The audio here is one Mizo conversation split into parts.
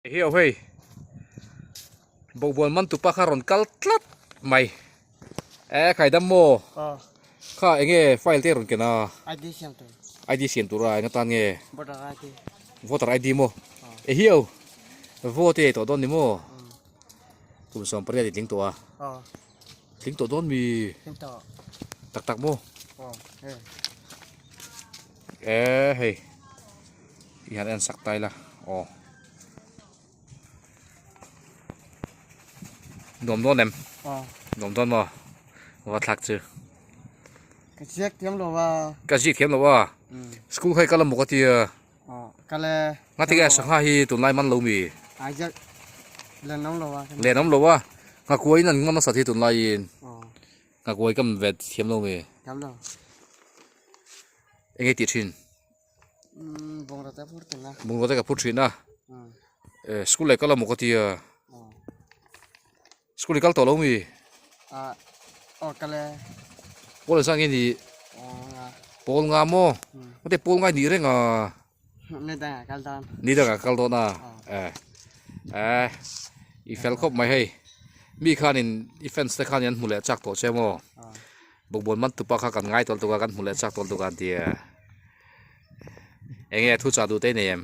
Hiau hei bawkbawn man tupa kha rawn kal tlat mai e khai dam maw kha enge file te rawn ken a ID siam tur ID siam tur a enga tan nge voter ID voter ID maw e hiau vote ei tawh dawn ni maw kum 18 i tling tawh a tling tawh dawn mi tak tak maw e hei i han en sak ta ila aw. Nuam dawn em? Nuam dawn maw? Va thlak chu. Ka ziak thiam lo a. Ka ziak thiam lo a. School khai kal a maw ka tia. Kal e. Nga ti nge sangha hi tunlai man lo mi? Ai ziak len awm lo a. Len awm lo a. Nghakuai in an man nasat hi tunlai in. Nghakuai kam ve thiam lo mi? Thiam lo. Enge tih thin? Bungraw te a phur thin a. Bungraw te ka phur thin a. School leh kal a maw ka tia. School i kal tawh lo mi? Aw kal e. Pawl zan nge ni? Pawl nga maw? Mate pawl nga ni reng a. Ni dang a kal dawn. Ni dang a kal dawn a. Eh i fel khawp mai hei. Mi khanin i fans te khanin an hmu leh chak tawh che maw? Bawkbawn man tupa kha kan ngai tawlh tuk a, kan hmu leh chak tawlh tuk a an ti a. Enge thu chah duh te i nei em?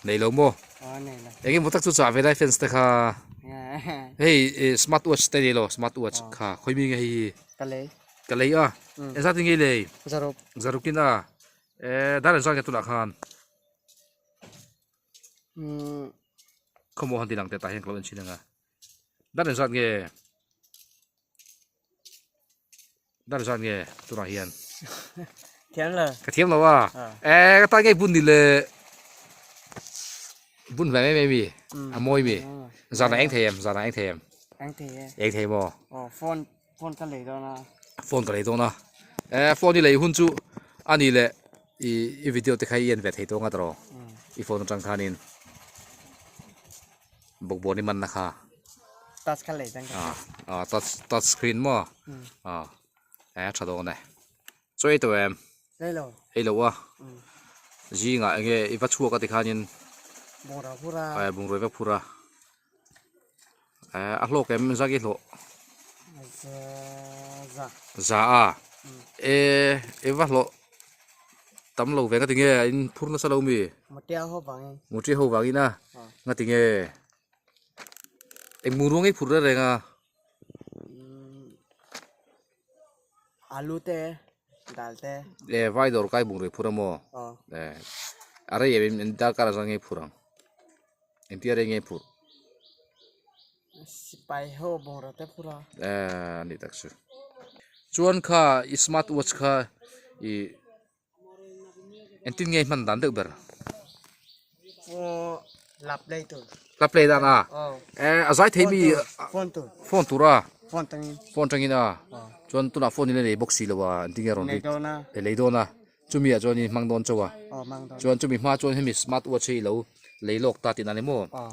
Nei lo maw? Enge maw tak chu chah ve lai fence te kha? Hei smart watch te nei lo, smart watch kha khawi mi nge hei hi? Ka lei. Ka lei a? Engzat in nge i lei? Zaruk. Zaruk in a. Dar engzat nge tunah khan? Khawmaw han ti lang teh tah hian ka lo en thin ang a. Dar engzat nge? Dar zat nge tunah hian Thiam lo. Ka thiam lo a. Eh ka tan ngei bun ni le bun ve mai mai mi a mawi mi zan ah eng thei em zan ah eng thei em Eng thei e. Eng thei maw? Aw phone phone ka lei dawn a. Phone ka lei dawn a. Eh phone i lei hun chu a ni le i i video te kha i en ve thei tawng a tawh i phone atang khanin Bawkbawn i manna kha. Touch kha lei dang ka ah ah touch touch screen maw ah eh tha dawn e chaw ei tawh em ei lo ei lo a zingah enge i va chhuak a tikhanin bungrau phur a eh bungrau i va phur a eh a hlawk em zak i hlawh za za a eh i va hlawh tam lo ve nga tinge in phur nasa lo mi Mutia ho vangin Mutia ho vangin a nga tinge eng mung ruang i phur reng reng a Alu te dal te e vai dawr kai bungrui phur a maw e a rei em em darkar a zang nge phur ang engtia rei nge phur Sipai ho bungrau te phur a e a ni tak chu chuan kha i smart watch kha i Engtin nge hman dan deuh ber? Aw lap play tur. Lap play dan a? Eh a zai thei mi phone tur. Phone tur a? Phone tangin. Phone tangin a. Chuan tunah phone in a nei bawk si lo a engtin nge rawn Lei dawn a. Lei dawn a. Chumi ah chuan in hmang dawn chauh a. Aw hmang dawn. Chuan chumi hma chuan hemi smart watch hi i lo lei lawk ta tihna ni maw? Aw.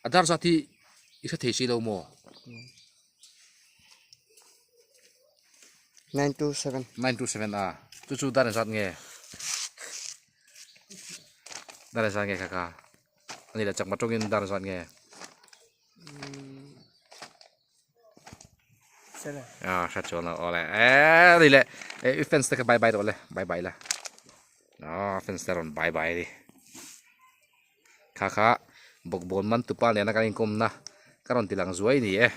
A dar zat hi i hre thei si lo maw? 927. 927 a chu chu dar engzat nge dar engzat nge kha kha ani leh chakma tawngin dar engzat nge a hre chuan lo awle eh ani leh i fans te kha bye bye tawh le bye bye la a fans te rawn bye bye ani kha kha bawkbawn man tupa nena kan inkawmna ka rawn ti lang zuai a ni e.